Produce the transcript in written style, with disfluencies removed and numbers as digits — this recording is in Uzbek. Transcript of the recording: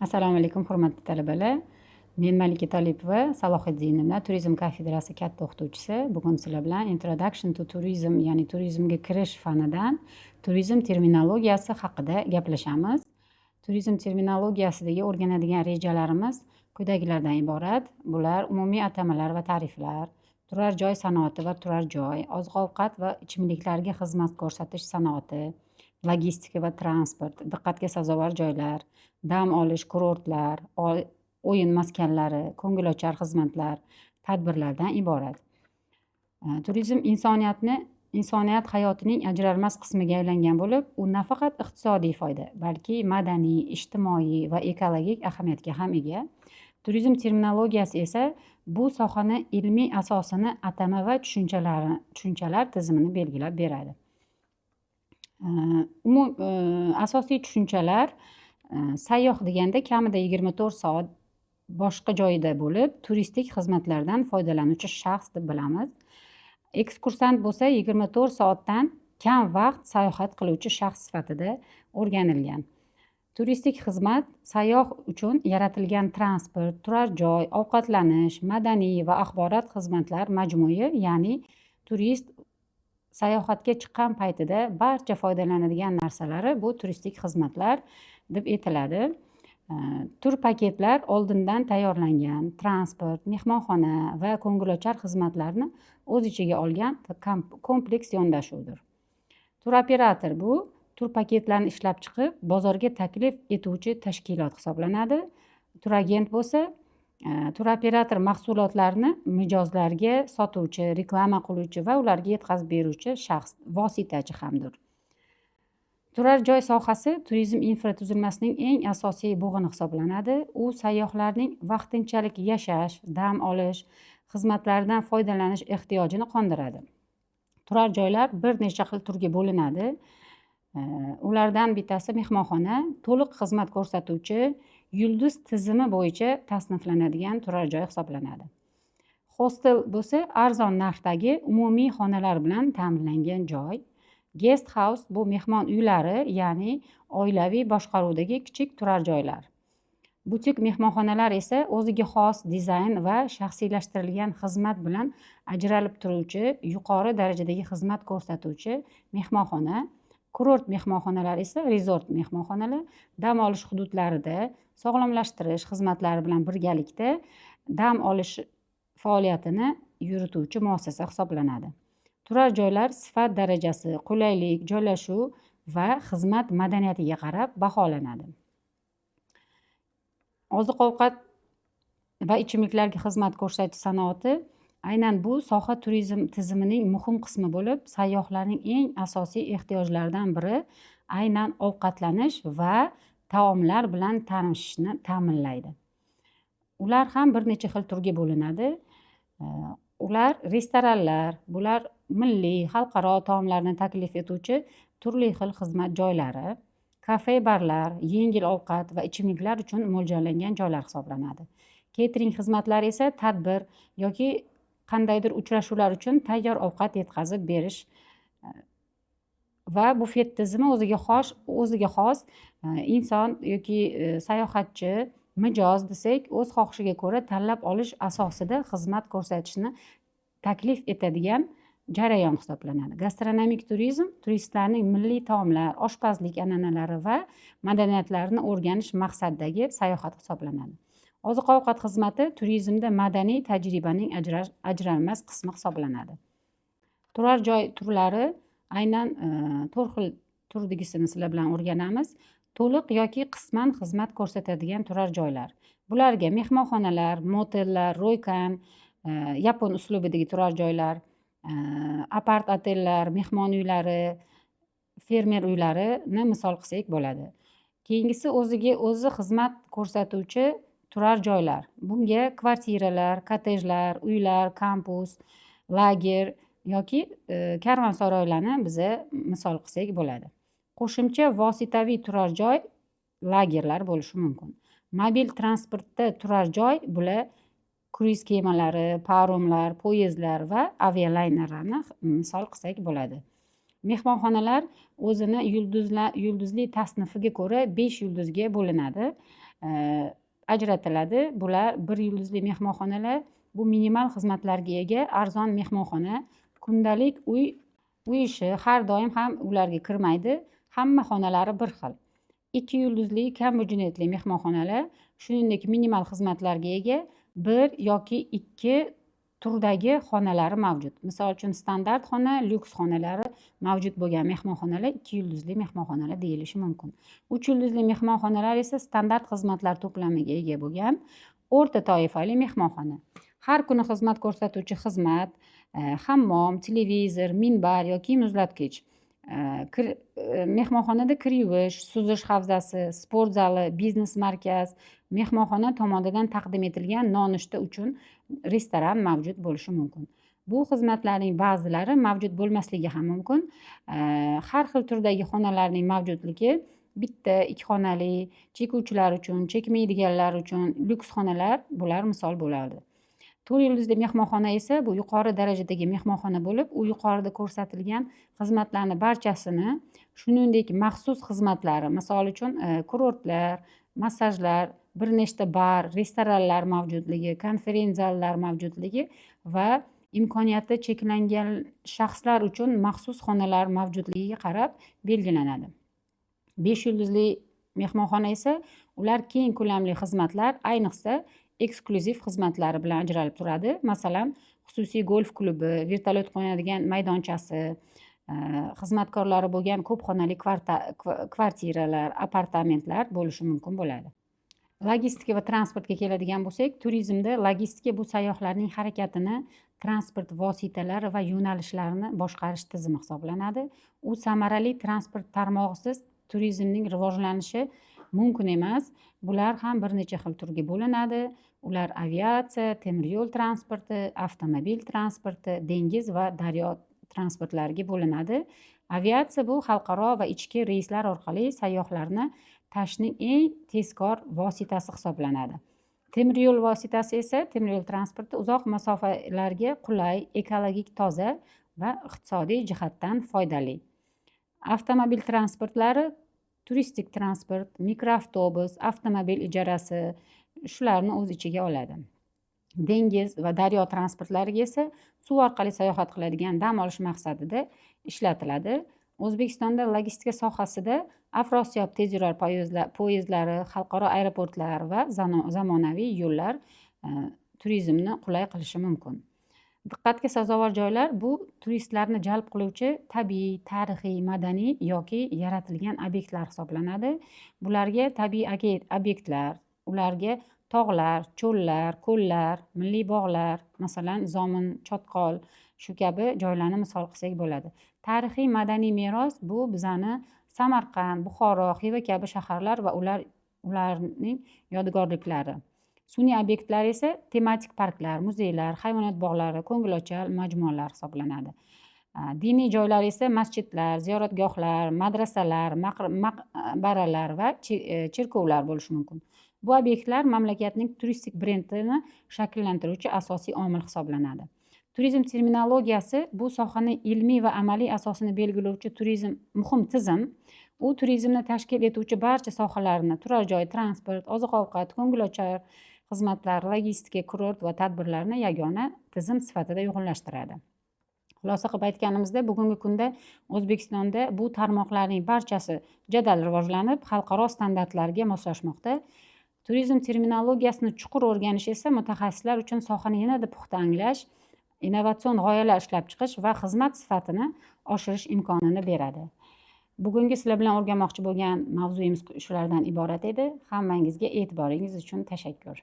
Assalomu alaykum, hurmatli talabalar. Men Malika Tolipova Salohiddinova, turizm kafedrasi katta o'qituvchisi. Bugun sizlar bilan Introduction to Tourism, ya'ni turizmga kirish fanidan turizm terminologiyasi haqida gaplashamiz. Turizm terminologiyasidagi o'rganadigan rejalarimiz quyidagilardan iborat. Bular: umumiy atamalar va ta'riflar, turar joy sanoati va turar joy, oziq ovqat va ichimliklarga xizmat ko'rsatish sanoati, logistika va transport, diqqatga sazovor joylar, dam olish kurortlar, o'yin maskanlari, ko'ngilochar xizmatlar, tadbirlardan iborat. Turizm insoniyat hayotining ajralmas qismiga aylangan bo'lib, u nafaqat iqtisodiy foyda, balki madaniy, ijtimoiy va ekologik ahamiyatga ham ega. Turizm terminologiyasi esa bu sohani ilmiy asosini, atama va tushunchalar tizimini belgilab beradi. Asosiy tushunchalar: sayyoh deganda kamida 24 soat boshqa joyda bo'lib, turistik xizmatlardan foydalanuvchi shaxs deb bilamiz. Ekskursant bo'lsa 24 soatdan kam vaqt sayohat qiluvchi shaxs sifatida o'rganilgan. Turistik xizmat sayyoh uchun yaratilgan transport, turar joy, ovqatlanish, madaniy va axborot xizmatlar majmui, ya'ni turist sayohatga chiqqan paytida barcha foydalanadigan narsalari bu turistik xizmatlar deb aytiladi. Tur paketlar oldindan tayyorlangan transport, mehmonxona va ko'ngilochar xizmatlarni o'z ichiga olgan kompleks yondashuvdir. Turoperator bu tur paketlarni ishlab chiqib, bozorga taklif etuvchi tashkilot hisoblanadi. Turagent bo'lsa turoperator mahsulotlarini mijozlarga sotuvchi, reklama qiluvchi va ularga yetkazib beruvchi shaxs, vositachi hamdir. Turar joy sohasi turizm infratuzilmasining eng asosiy bo'g'ini hisoblanadi. U sayyohlarning vaqtinchalik yashash, dam olish, xizmatlaridan foydalanish ehtiyojini qondiradi. Turar joylar bir necha xil turga bo'linadi. Ulardan bittasi mehmonxona, to'liq xizmat ko'rsatuvchi, yulduz tizimi bo'yicha tasniflanadigan turar joy hisoblanadi. Hostel bo'lsa arzon narxdagi umumiy xonalar bilan ta'minlangan joy. Guest house bu mehmon uylari, ya'ni oilaviy boshqaruvdagi kichik turar joylar. Butik mehmonxonalar esa o'ziga xos dizayn va shaxsiylashtirilgan xizmat bilan ajralib turuvchi, yuqori darajadagi xizmat ko'rsatuvchi mehmonxona. Kurort mehmonxonalar esa resort mehmonxonalar dam olish hududlarida sog'lomlashtirish xizmatlari bilan birgalikda dam olish faoliyatini yurituvchi muassasa hisoblanadi. Turar joylar sifat darajasi, qulaylik, joylashuv va xizmat madaniyatiga qarab baholanadi. Oziq ovqat va ichimliklarga xizmat ko'rsatish sanoati aynan bu soha turizm tizimining muhim qismi bo'lib, sayyohlarning eng asosiy ehtiyojlaridan biri aynan ovqatlanish va taomlar bilan tanishishni ta'minlaydi. Ular ham bir necha xil turga bo'linadi. Ular restoranlar, bular milliy, xalqaro taomlarni taklif etuvchi turli xil xizmat joylari. Kafe, barlar yengil ovqat va ichimliklar uchun mo'ljallangan joylar hisoblanadi. Ketering xizmatlari esa tadbir yoki qandaydir uchrashuvlar uchun tayyor ovqat yetkazib berish va bufet tizimi o'ziga xos inson yoki sayohatchi, mijoz desak, o'z xohishiga ko'ra tanlab olish asosida xizmat ko'rsatishni taklif etadigan jarayon hisoblanadi. Gastronomik turizm turistlarning milliy taomlar, oshpazlik an'analari va madaniyatlarini o'rganish maqsadidagi sayohat hisoblanadi. Oziq ovqat xizmati turizmda madaniy tajribaning ajralmas qismi hisoblanadi. Turar joy turlari aynan to'rt xil turdagisini sizlar bilan o'rganamiz. To'liq yoki qisman xizmat ko'rsatadigan turar joylar, bularga mehmonxonalar, motellar, ryokan, yapon uslubidagi turar joylar, apart otellar, mehmon uylari, fermer uylarini misol qilsak bo'ladi. Keyingisi o'ziga o'zi xizmat ko'rsatuvchi turar joylar. Bunga kvartiralar, kottejlar, uylar, kampus, lager yoki karvonsaroylarni biza misol qilsak bo'ladi. Qo'shimcha vositaviy turar joy lagerlar bo'lishi mumkin. Mobil transportda turar joy, bular kruiz kemalari, paromlar, poyezdlar va avialaynerlarni misol qilsak bo'ladi. Mehmonxonalar o'zini yulduzli tasnifiga ko'ra besh yulduzga bo'linadi. Ajratiladi. Bular bir yulduzli mehmonxonalar, bu minimal xizmatlarga ega arzon mehmonxona. Kundalik uy ishi har doim ham ularga kirmaydi, hamma xonalari bir xil. Ikki yulduzli kam byudjetli mehmonxonalar, shuningdek, minimal xizmatlarga ega, bir yoki ikki turdagi xonalari mavjud. Misol uchun, standart xona, lyuks xonalari mavjud bo'lgan mehmonxonalar ikki yulduzli mehmonxonalar deyilishi mumkin. Uch yulduzli mehmonxonalar esa standart xizmatlar to'plamiga ega bo'lgan o'rta toifali mehmonxona. Har kuni xizmat ko'rsatuvchi xizmat, hammom, televizor, minbar yoki muzlatgich, mehmonxonada kir yuvish, suzish havzasi, sport zali, biznes markaz, mehmonxona tomonidan taqdim etilgan nonushta uchun restoran mavjud bo'lishi mumkin. Bu xizmatlarning ba'zilari mavjud bo'lmasligi ham mumkin. Har xil turdagi xonalarning mavjudligi: bitta, ikki xonali, chekuvchilar uchun, chekmaydiganlar uchun, lyuks xonalar, bular misol bo'ladi. To'rt yulduzli mehmonxona esa bu yuqori darajadagi mehmonxona bo'lib, u yuqorida ko'rsatilgan xizmatlarni barchasini, shuningdek, maxsus xizmatlari, misol uchun, kurortlar, massajlar, bir nechta bar, restoranlar mavjudligi, konferens zallar mavjudligi va imkoniyati cheklangan shaxslar uchun maxsus xonalar mavjudligiga qarab belgilanadi. Besh yulduzli mehmonxona esa ular keng ko'lamli xizmatlar, ayniqsa eksklyuziv xizmatlari bilan ajralib turadi. Masalan, xususiy golf klubi, vertolyot qo'nadigan maydonchasi, xizmatkorlari bo'lgan ko'p xonali kvartiralar, apartamentlar bo'lishi mumkin bo'ladi. Logistika va transportga keladigan bo'lsak, turizmda logistika bu sayyohlarning harakatini, transport vositalari va yo'nalishlarini boshqarish tizimi hisoblanadi. U samarali transport tarmog'isiz turizmning rivojlanishi mumkin emas. Bular ham bir necha xil turga bo'linadi. Ular aviatsiya, temir yo'l transporti, avtomobil transporti, dengiz va daryo transportlariga bo'linadi. Aviatsiya bu xalqaro va ichki reyslar orqali sayyohlarni tashishning eng tezkor vositasi hisoblanadi. Temir yo'l vositasi esa, temir yo'l transporti uzoq masofalarga qulay, ekologik toza va iqtisodiy jihatdan foydali. Avtomobil transportlari turistik transport, mikroavtobus, avtomobil ijarasi, shularni o'z ichiga oladi. Dengiz va daryo transportlariga esa suv orqali sayohat qiladigan dam olish maqsadida ishlatiladi. O'zbekistonda logistika sohasida Afrosiyob tezyurar poyezdlari, xalqaro aeroportlar va zamonaviy yo'llar turizmni qulay qilishi mumkin. Diqqatga sazovor joylar bu turistlarni jalb qiluvchi tabiiy, tarixiy, madaniy yoki yaratilgan obyektlar hisoblanadi. Bularga tabiiy obyektlar, ularga tog'lar, cho'llar, ko'llar, milliy bog'lar, masalan, Zomin, Chotqol, shu kabi joylarni misol qilsak bo'ladi. Tarixiy madaniy meros bu bizani Samarqand, Buxoro, Xiva kabi shaharlar va ularning yodgorliklari. Sun'iy obyektlar esa tematik parklar, muzeylar, hayvonot bog'lari, ko'ngilochar majmualar hisoblanadi. Diniy joylar esa masjidlar, ziyoratgohlar, madrasalar, maqbaralar va cherkovlar bo'lishi mumkin. Bu obyektlar mamlakatning turistik brendini shakllantiruvchi asosiy omil hisoblanadi. Turizm terminologiyasi bu sohani ilmiy va amaliy asosini belgilovchi turizm muhim tizim. U turizmni tashkil etuvchi barcha sohalarni: turar joy, transport, oziq ovqat, ko'ngilochar xizmatlar, logistika, kurort va tadbirlarni yagona tizim sifatida uyg'unlashtiradi. Xulosa qilib aytganimizda, bugungi kunda O'zbekistonda bu tarmoqlarning barchasi jadal rivojlanib, xalqaro standartlarga moslashmoqda. Turizm terminologiyasini chuqur o'rganish esa mutaxassislar uchun sohani yanada puxta anglash, innovatsion g'oyalar ishlab chiqish va xizmat sifatini oshirish imkonini beradi. Bugungi sizlar bilan o'rganmoqchi bo'lgan mavzuyimiz shulardan iborat edi. Hammangizga e'tiboringiz uchun tashakkur.